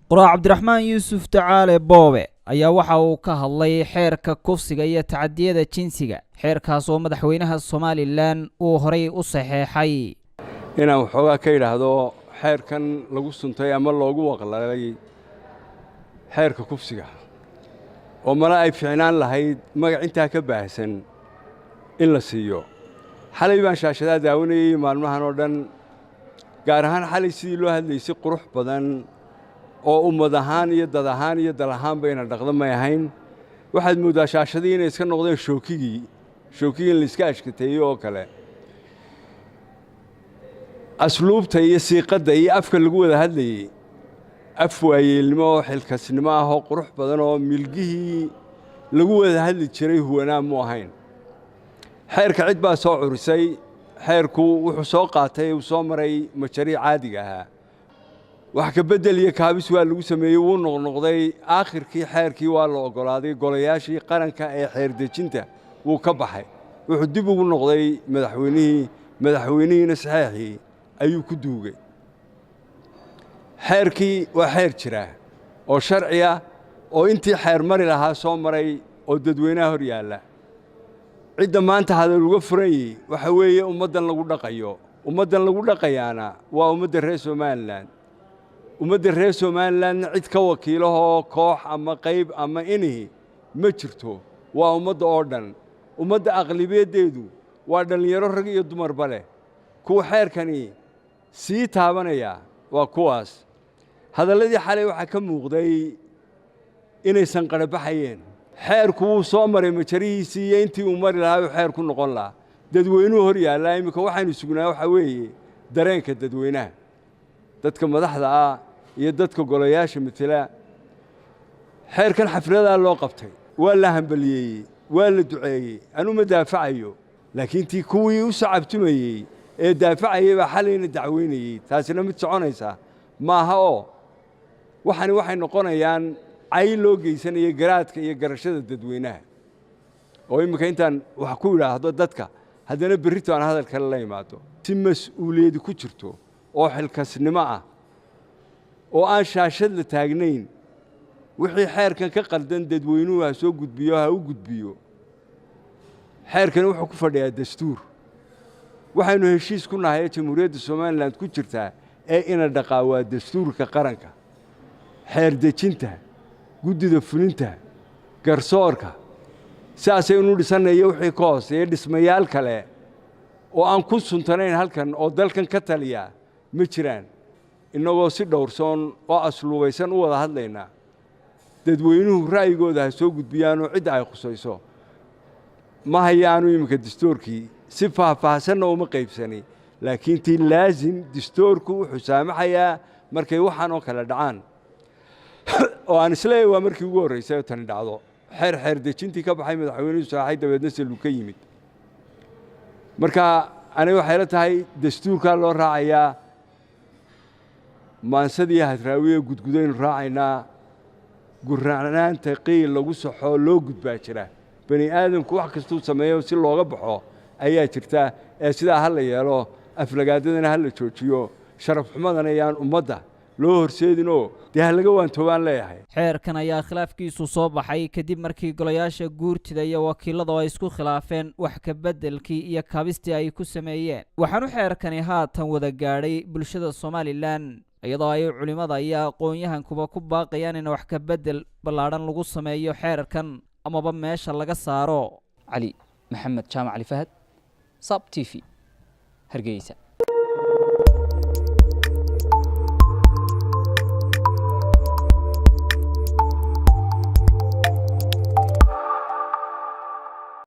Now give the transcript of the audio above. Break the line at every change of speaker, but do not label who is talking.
Qoraa Cabdiraxmaan Yuusuf Ducaale Boobe ayaa waxa uu ka hadlay xeerka kufsiga iyo tacadiyada jinsiga, xeerkaas oo madaxweynaha Somalilan uu horay u saxeexay.
Inaan waxoogaa ka idhaahdo xeerkan lagu suntay ama loogu waqlalay xeerka kufsiga, oo male ay fiicnaan lahayd magac intaa ka baahsan in la siiyo. Xalay baan shaashadaa daawanayey maalmahan oo dhan, gaar ahaan xalay sidii loo hadlaysay qurux badan oo ummad ahaan iyo dad ahaan iyo dal ahaan bayna dhaqda may ahayn. Waxaad mooddaa shaashadii inay iska noqdeen shookigii shookigii in layska ashkateeyey oo kale. Asluubta iyo siiqadda iyo afka lagu wada hadlayey af waayeelnimo oo xilkasnimo ah oo qurux badan oo milgihii lagu wada hadli jiray huwanaa mu ahayn. Xeerka cid baa soo curisay. Xeerku wuxuu soo qaatay, uu soo maray majariic caadiga ahaa, wax ka beddel iyo kaabis waa lagu sameeyey, wuu noqnoqday. Aakhirkii xeerkii waa la oggolaaday golayaashii qaranka ee xeerdejinta, wuu ka baxay, wuxuu dib ugu noqday madaxweynihii, madaxweynihiina saxeexii ayuu ku duugay. Xeerkii waa xeer jira oo sharci ah oo intii xeer mari lahaa soo maray oo dadweynaha hor yaalla. Cidda maanta hadal uga furan yihi waxa weeye ummaddan lagu dhaqayo. Ummaddan lagu dhaqayaana waa ummadda reer Somalilan. Ummadda reer Somalilandna cid ka wakiilahoo koox ama qayb ama inihi ma jirto, waa ummadda oo dhan. Ummadda aqlibiyaddeedu waa dhallinyaro, rag iyo dumarba leh. Kuwa xeerkani sii taabanaya waa kuwaas. Hadalladii xalay waxaa ka muuqday inaysan qarabaxayeen. Xeerku wuu soo maray majarihiisii iyo intii uu mari lahaa uu xeer ku noqon lahaa, dadweynuhu hor yaallaa. Iminka waxaynu sugnaa waxaa weeye dareenka dadweynaha, dadka madaxda ah iyo dadka golayaasha matela. Xeerkan xafladaa loo qabtay, waa la hambaliyeeyey, waa la duceeyey. Anu ma daafacayo, laakiin tii kuwii u sacabtumayey ee daafacayey baa xalayna dacweynayey. Taasina mid soconaysa maaha, oo waxani waxay noqonayaan cay loo geysanaya garaadka iyo garashada dadweynaha, oo iminka intaan wax ku idhaahdo dadka haddana berrito aan hadal kale la imaado. Si mas-uuliyadi ku jirto oo xilkasnimo ah oo aan shaashad la taagnayn, wixii xeerkan ka qaldan dadweynuhu ha soo gudbiyo, ha u gudbiyo. Xeerkani wuxuu ku fadhiyaa dastuur waxaynu heshiis ku nahay ee Jamhuuriyadda Somalilan ku jirtaa ee ina dhaqaa waa dastuurka qaranka, xeer dejinta, guddida fulinta, garsoorka, sidaasaynu dhisanayo. Wixii ka hooseeya dhismayaal kale oo aan ku suntanayn halkan oo dalkan ka taliya ma jiraan. Innagoo si dhowrsoon oo asluubaysan u wada hadlaynaa, dadweynuhu ra'yigooda ha soo gudbiyaanoo cidda ay khusayso. Ma hayaanu iminka dastuurkii si faahfaahsanna uma qaybsani, laakiin tii laasim dastuurku wuxuu saamaxayaa markay waxaan oo kale dhacaan, oo aan isleeyahay waa markii ugu horraysay oo tani dhacdo, xeer xeer dejintii ka baxay, madaxweynuhu saaxay, dabeedna saluu ka yimid. Marka aniga waxay la tahay dastuurkaa loo raacayaa, maansadii Hadraawiye gudgudaynu raacaynaa, gurracnaanta qiil lagu saxoo loo gudbaa jira. Bani aadamku wax kastuu sameeyo si looga baxo ayaa jirta, ee sidaa ha la yeelo, aflagaadadana ha la joojiyo, sharaf xumadana ayaan ummadda loo horseedinoo dee ha laga waantoobaan leeyahay.
Xeerkan ayaa khilaafkiisu soo baxay kadib markii golayaasha guurtida iyo wakiiladu ay isku khilaafeen wax ka beddelkii iyo kabistii ay ku sameeyeen. Waxaanu xeerkani haatan wada gaadhay bulshada Somalilan, iyadoo ay culimmada iyo aqoon-yahankuba ku baaqayaan in wax ka beddel ballaadhan lagu sameeyo xeerkan amaba meesha laga saaro.
Cali Maxamed Jaamac, Cali Fahad, Sab TV, Hargeysa.